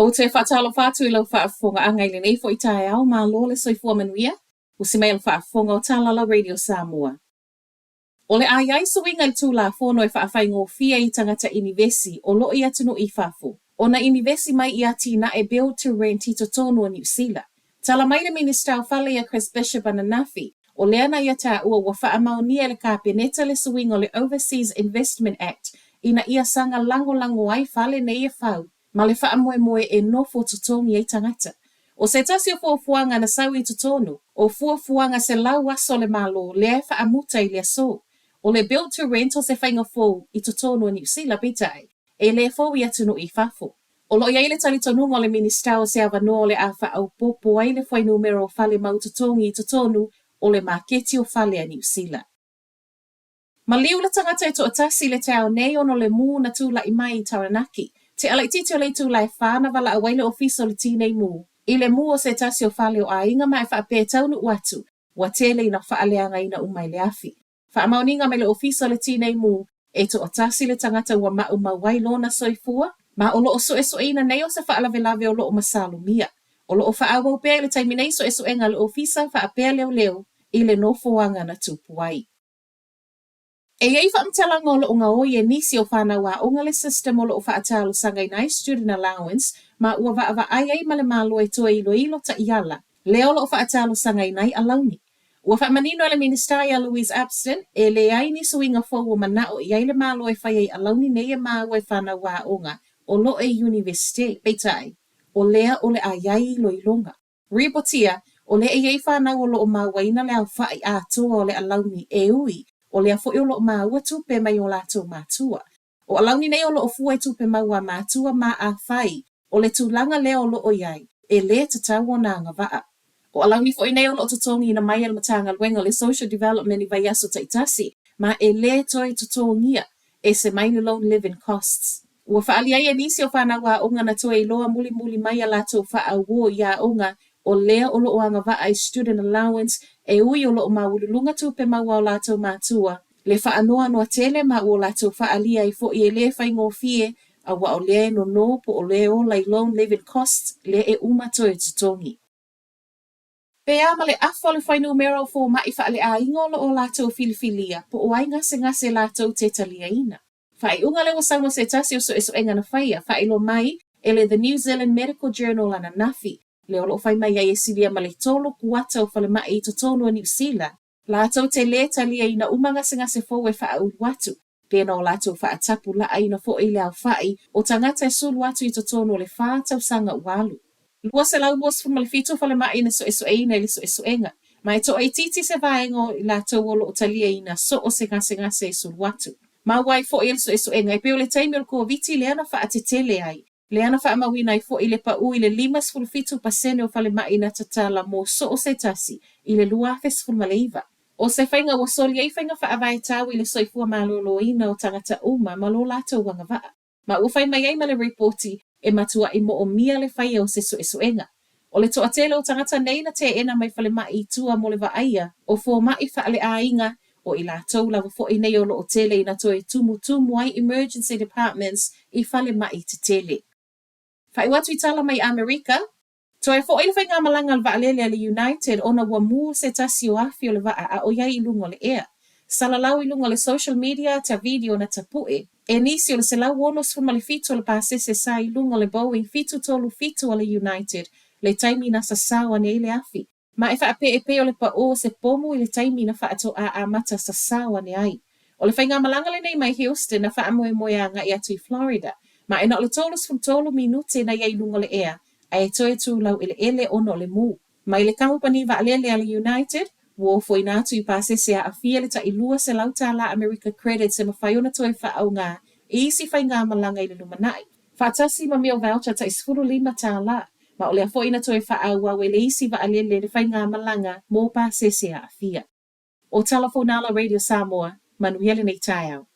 Ou te faatalofa atu i lau faafofogaaga i lenei foi taeao, malo le soifua manuia, usi mai a le faafofoga o Talala Radio Samoa. O le a i ai suiga i le Tulafono e faafaigofie i tagata inivesi o lo o i atunuu i fafo, ona inivesi mai i atinae build to rent i totonu o Niu Sila. Tala mai le Minisita o Fale ia Chris Bishop ananafi, o lea na ia taua ua faamaonia e le Kapeneta le suiga o le Overseas Investment Act ina ia saga lagolago ai fale nei e fau ma le faamoemoe e nofo totogi ai tagata. O se tasi o fuafuaga na sau i totonu o fuafuaga 100 aso a le Malo lea e faamuta i le aso. O le Build to Rent o se faiga fou i totonu o Niu Sila, peitai, e le fou i atunuu i fafo. O lo o i ai le talitonuga o le Minisita o se avanoa o le a faaopoopo ai le fuainumera o fale mau totogi i totonu o le maketi o fale a Niu Sila. Maliu le tagata e toatasi i le taeao nei ona o le mū na tula'i mai i Taranaki. Te alaitiiti o le itula e whā na valaau ai le ofisa o le Tinei Mū i le mū o se tasi o fale o aiga ma e faapea e taunuu atu ua tele ina faaleagaina uma e le afi. Faamaoniga mai le Ofisa o le Tinei Mū, e toatasi le tagata ua maumau ai lona soifua, ma o lo o suesueina nei o se faalavelave o lo o masalomia. O lo o faaauau pea i le taimi nei suesuega a le Ofisa faapea leoleo i le nofoaga na tupu ai. E i ai faamatalaga o lo o gaoi e nisi o fanau aoga le system o lo o faatalosagaina ai student allowance ma ua vaavaai ai ma le Malo e toe iloilo taiala lea o lo o faatalosagaina ai alauni. Ua faamanino e le Minisita ia Louise Upston, e leai ni suiga fou o manao i ai le Malo e fai ai alauni nei e māua e fanau aoga o lo o i Iunivesite, peitai, o lea o le a i ai iloiloga. Ripotia, o lea e i ai fanau o lo o māuaina le aofaʻi atoa o le alauni e ui o lea foi o lo o māua tupe mai o latou mātua. O alauni nei o lo o fua i tupe maua a mātua ma afai o le tulaga lea o lo o i ai, e lē tatau ona agavaa. O alauni foi nei o lo o totogiina mai e le Matagaluega o le Social Development i vaiaso taitasi ma e lē toe totogia ese mai le loan living costs. Ua faaali ai e nisi o fanau aoga na toe iloa mulimuli mai a latou faaauō i aoga o lea o lo o agavaa i student allowance e ui o lo o maualuluga tupe maua a o latou mātua, le faanoanoa tele ma ua latou faaalia ai foi e lē faigofie aua o lea e nonō po o lea e ola i loan living costs lea e uma toe totogi. Pe a ma le afa o le fuainumera o fōmaʻi faaleaiga o lo o latou filifilia po o ai gasegase latou te taliaina. Faaiuga lea ua saunoa se tasi o suesuega na faia, faailoa mai e le The New Zealand Medical Journal ananafi, lea o lo o fai mai ai e silia ma le tolu kuata o falemai i totonu o Niu Sila, latou te lē taliaina uma gasegase fou e faaulu atu, pena o latou faatapulaaina foi i le aofaʻi o tagata e sulu atu i totonu o le whā tausaga ua alu. 227 falemai na suesueina i le suesuega, ma e toaitiiti se vaega o i latou o lo o taliaina so o se gasegase e sulu atu. Maua ai foi e le suesuega e pei o le taimi o le Koviti lea na faatetele ai, lea na faamauina ai foi le paʻū i le 57% o falemai na tatala mo so o se tasi i le 2019. O se faiga ua soli ai faiga faavae tau i le soifua malōlōina o tagata uma ma lo latou agavaa. Ma ua fai mai ai ma le ripoti e matuaʻi moʻomia le faia o se suesuega. O le toatele o tagata nei na teena mai falemai i tua mo le vaaia o fōmaʻi faaleaiga o i latou lava foi nei o lo o tele ina toe tumutumu ai emergency departments i falemai tetele. Faaiu atu i tala mai Amerika, Toe foi le faigamalaga a le vaalele a le United ona ua mū se tasi o afi o le vaa a o i ai i luga o le ea. Salalau i luga o le social media ta video na tapuʻe e nisi o le 167 o le pasese sa i luga o le Boeing 737 a le United le taimi na sasao ane ai le afi. Ma e faapea e pei o le paʻō o se pomu i le taimi na faatoā amata sasao ane ai. O le faigamalaga lenei mai Houston na faamoemoe agai atu i Florida, ma e na o le 33 minute na i ai i luga o le ea, a e toe tū laueleele ona o le mū. Mai le kamupani vaalele a le United, ua ofoina atu i pasese aafia le taʻi 200 tālā Amerika credits e mafai ona toe faaaoga i isi faigamalaga i le lumanaʻi. Faatasi ma meal voucher taʻi 15 tālā, ma o lea foi na toe faaauau e le isi vaalele le faigamalaga mo pasese aafia. O Tala Fonala Radio Samoa, manuia lenei taeao.